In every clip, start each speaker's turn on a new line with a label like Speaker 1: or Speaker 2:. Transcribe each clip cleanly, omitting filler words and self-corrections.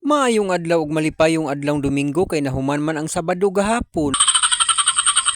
Speaker 1: Maayong adlaw ug malipayong adlawng Domingo kay nahuman man ang Sabado gahapon.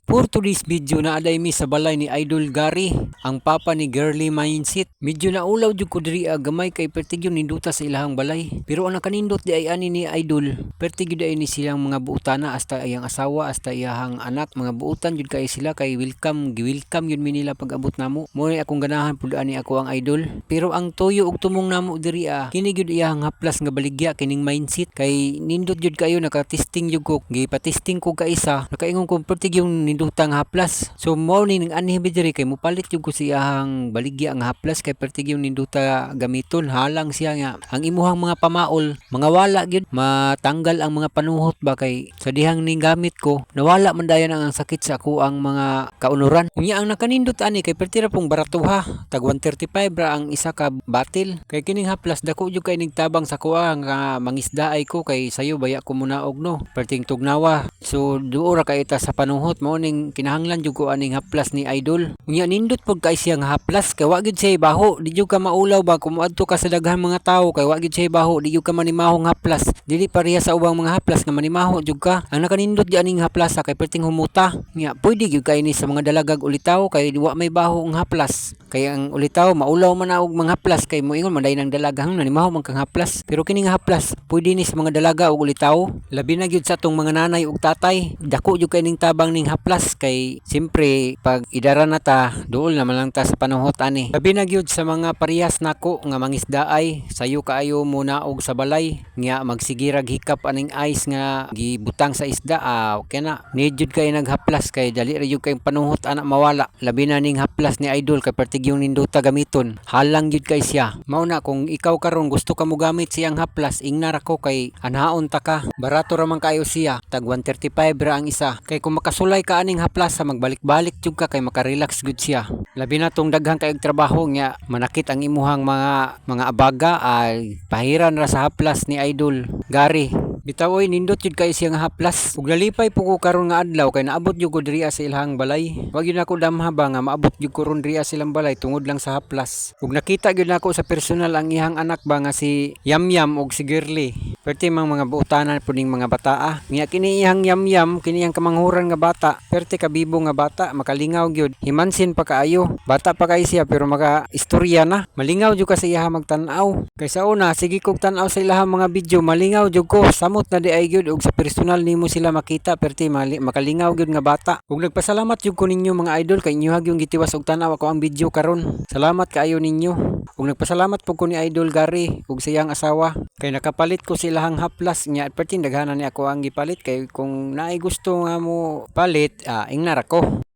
Speaker 1: For today's video, naa diay mi sa balay ni Idol Gary, ang papa ni Girly Mindset. Medyo naulaw jud ko diri gamay kay perti gyud ninduta sa ilahang balay. Pero ang nakanindot di ay ani ni Idol, perti gyud ay ni silang mga buutana, hasta iyang asawa, hasta iyahang anak, mga buutan jud kay sila kay welcome, gi-welcome gyud mi nila pag-abot namo. Mo ni akong ganahan pud ani ako ang idol. Pero ang tuyo ug tumong namo diri kini gyud iyahang haplas nga baligya kining Mindset kay nindot jud kayo. Naka-testing jud ko, gipa-testing ko kaisa, nakaingon ko perti yung nindutang haplas. So mao ni ning anhi bi diri kay mopalit jud ko sa iyahang baligya nga haplas kay perti yung ninduta gamiton. Halang siya nga ang imuhang mga pamaol mga wala gyud, matanggal ang mga panuhot ba, kay sa dihang ning gamit ko nawala man dayon ang sakit sa ako ang mga kaunuran. Unya ang nakanindot ani kay perti ra pong baratuha, tag 135 ra ang isa ka batil. Kay kining haplas dako jud kay nigtabang sa kuha nga mangisdaay ko kay sayo baya ko munaog, no, perting tugnawa, so duo ra kay ta sa panuhot. Mao ning kinahanglan jud ko aning haplas ni Idol. Unya nindot pud kay siya nga haplas kay wa gyud siya baho. Di jud ka maulaw ba kung moadto ka sa daghan mga tawo kay wa gyud siya baho, di jud ka manimahong haplas. Dili pareha sa ubang mga haplas nga manimaho jud ka. Ang nakanindot gyud aning haplasa kay perting humuta. Nya pwede gyud kay ni sa mga dalagag ulitaw kay wa may baho ang haplas. Kay ang ulitaw maulaw man na og mga haplas kay moingon man dayon ang dalaga, "Nanimaho man kang haplas." Pero kini nga haplas pwede ni sa mga dalaga ug ulitaw. Labi na gyud sa atong mga nanay ug tatay. Dako jud kay ning tabang ning haplas kay siyempre pag idara na ta, duol naman lang ta sa panuhot ani. Labi na gyud sa mga parehas nako nga mangisdaay, sayo kaayo mo naog sa balay nga magsigirag hikap aning ice nga gibutang sa isda, okay na. Need jud kay naghaplas kay dali ra jud kay panuhot ana mawala. Labi na ning haplas ni Idol kay perti yung ninduta gamiton. Halang jud kay siya. Mao na kung ikaw karon gusto ka mo gamit siyang haplas, ingnar ako kay anhaon ta ka. Barato ra man kaayo siya, tag 135 ra ang isa. Kay kung makasulay ka aning haplas sa magbalik-balik jud ka kay makarelax gud siya. Labi na tong daghan kay trabaho nga manakit ang imuhang mga abaga ay pahiran ra sa haplas ni Idol Gary. Bitaw oy, nindot jud kay siya nga haplas. Ug nalipay po ko karon nga adlaw kay naabot jud ko diri sa ilahang balay. Wa gyud nako damha ba nga maabot jud ko ron diri sa ilang balay tungod lang sa haplas. Ug nakita gyud nako sa personal ang iyang anak ba nga si Yamyam ug si Girly. Perti mang mga buutanan po ning mga bataa. Nga kini iyang Yamyam, kini iyang kamanghuran nga bata. Perti kabibo nga bata, makalingaw gyud. Himansin pa kaayo. Bata pa kay siya pero maka istorya na. Malingaw jud ka sa iyaha magtan-aw. Kay sa una, sige kog tan-aw sa ilahang mga video, malingaw jud ko. Samot na di ay gyud og sa personal nimo sila makita, perti makalingaw gyud nga bata. Ug nagpasalamat jud ko ninyo, mga idol, kay inyo gyud gitiwas og tan-aw ako ang video karon. Salamat kaayo ninyo. Ug nagpasalamat pud ko ni Idol Gary ug sa iyang asawa kay nakapalit ko sa ilahang haplas. Nya perti daghanan ni ako ang gipalit kay kung naay gusto nga mo palit, ingnar ako.